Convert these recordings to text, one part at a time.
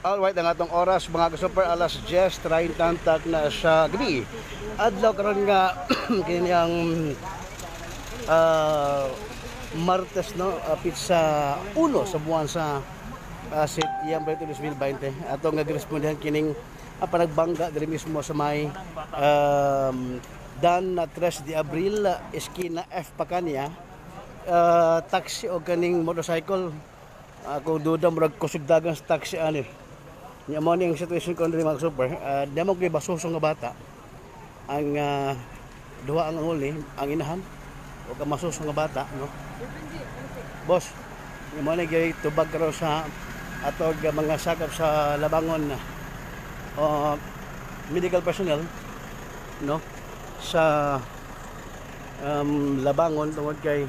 Alright, ang atong oras mga ka-super, alas 10:30 na sa gabi. Adlaw karon nga kini ang Martes, no, pitsa 1 sa buwan sa Setyembre 2020. Ato nga girespondehan kining panagbangga diri mismo sa may Dan na 3 de Abril, eskina F Pacania. Taxi o kaning motorcycle. Ako duda murag kusog dagan sa taxi ani. Nya mo ni ang situation ko diri mga super. Damo kay basuso nga bata. Ang duha ang uli, ang inahan o ka masuso nga bata, no. Boss, nya mo ni gyud tubag karon sa atog mga sakop sa Labangon o medical personnel, no, sa Labangon tungod kay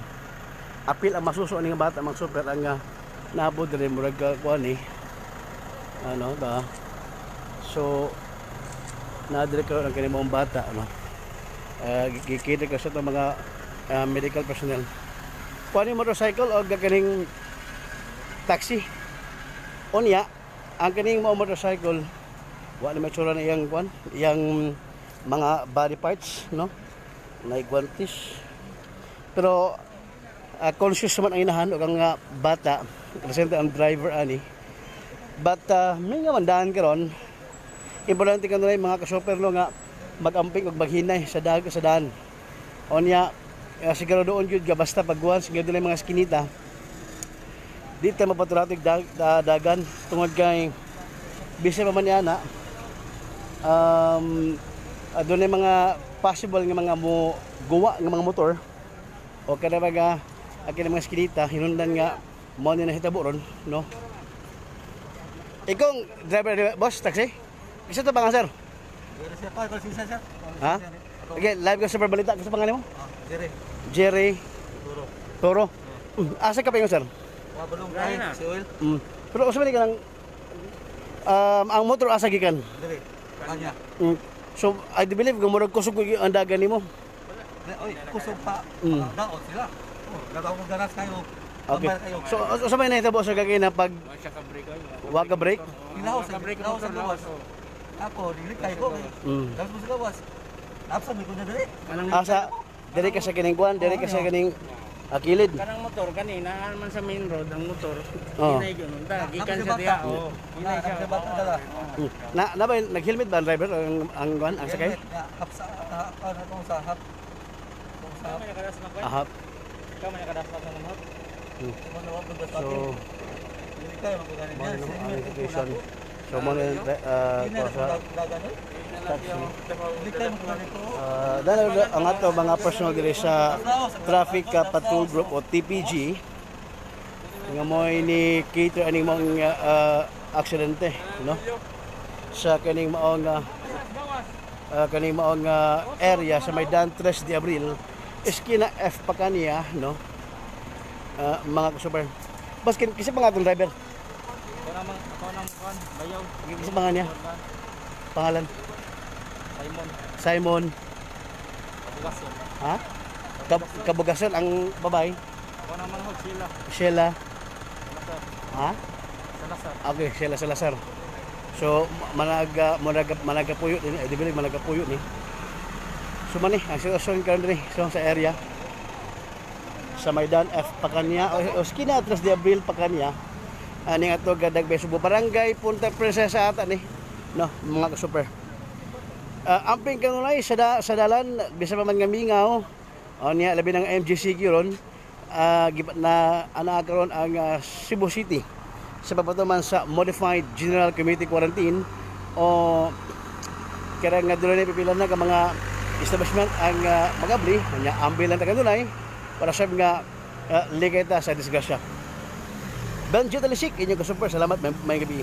apil ang masuso ani nga bata mga super ang naabot diri murag kuan ni ano ba. So naadre karon ang kini mong bata, no. Gikita ka sa itong mga medical personnel. Kuan ni motorcycle o kaning taxi. Unya ang kaning mao motorcycle wa na may tsura na iyang kuan, iyang mga body parts, no, na guantes. Pero conscious man ang inahan o ang bata, presente ang driver ani. But may nga mandahan karon. Importante kanunay mga kasoper, no, nga magamping og maghinay sa dag sa daan. Onya siguro doon gyud ga basta pagguan sige dunay mga skinita. Di ta mapaturatig dagan tungod kay bisag pa man niya na dunay mga possible nga mga mo guwa nga mga motor o kada baga ang kini mga skinita hinundan nga mo ni nahitabo ron, no. Ikong driver, boss, taxi? Isa to ba nga, sir? Ha? Okay, live ka sa Super Balita. Kasi pangalan mo? Jerry. Jerry Turo. Toro. Asa ka pa yun, sir? Si oil. Pero usa man ka lang ang motor asa gikan? Dili. Kanya. So, I do believe kung murag kusog ang dagan nimo. Oy, kusog pa. Daot sila. Oh, gagaw ko garas kayo. Okay. So, usa may nahitabo sa gagawin na pag wa ka break? Ilaw sa break, ilaw sa gawas. Ako, dili kayo ko. Dapat mo sa gawas. Napsa mi ko na dili. Asa diri ka sa kining kuan, diri ka sa kining kilid. Kanang motor kanina man sa main road ang motor. Oo. Hinay gyud unta gikan sa diha. Oo. Hinay siya. Sa bata dala. Na ba nag-helmet ba ang driver ang kuan ang sakay? Hap sa ano kung sa hap. Kung sa hap. Ahap. Ikaw man nakadaspat ng motor. So, Dili kayo magkaganin mo ang situation. So mo na sa taxi. Dahil ang ato mga personal diri sa Traffic Patrol Group o TPG nga mo'y ni cater aning maong aksidente, no, sa kaning maong area sa may Dan 3 de Abril, eskina F Pacania, no, mga super. Bas kasi pa nga atong driver. Ako nang kuan, bayaw. Kasi pa nga niya pangalan? Simon. Simon Kabugason. Ha? Kabugason ang babae? Ako nang manghod sila. Sheila. Salazar. Ha? Salazar. Okay, Sheila Salazar. So managapuyo din, eh, di ba managapuyo ni. So man ang sitwasyon karon diri so sa area sa Maidan F Pacania o Skina 3 de Abril Pacania ani ato gadag Subo Barangay Punta Princesa ata ni, no, mga ka-super. Amping kanunay sa dalan bisa pa man nga mingaw o niya labi ng MGCQ ron na ana karon ang Cebu City sa pagpatuman sa Modified General Community Quarantine o kaya nga doon pipila na ka mga establishment ang magabli nya ambil lang ta kanunay para sa nga ligay ta sa disgrasya. Benjo Talisik, inyong ka-super, salamat, may gabi.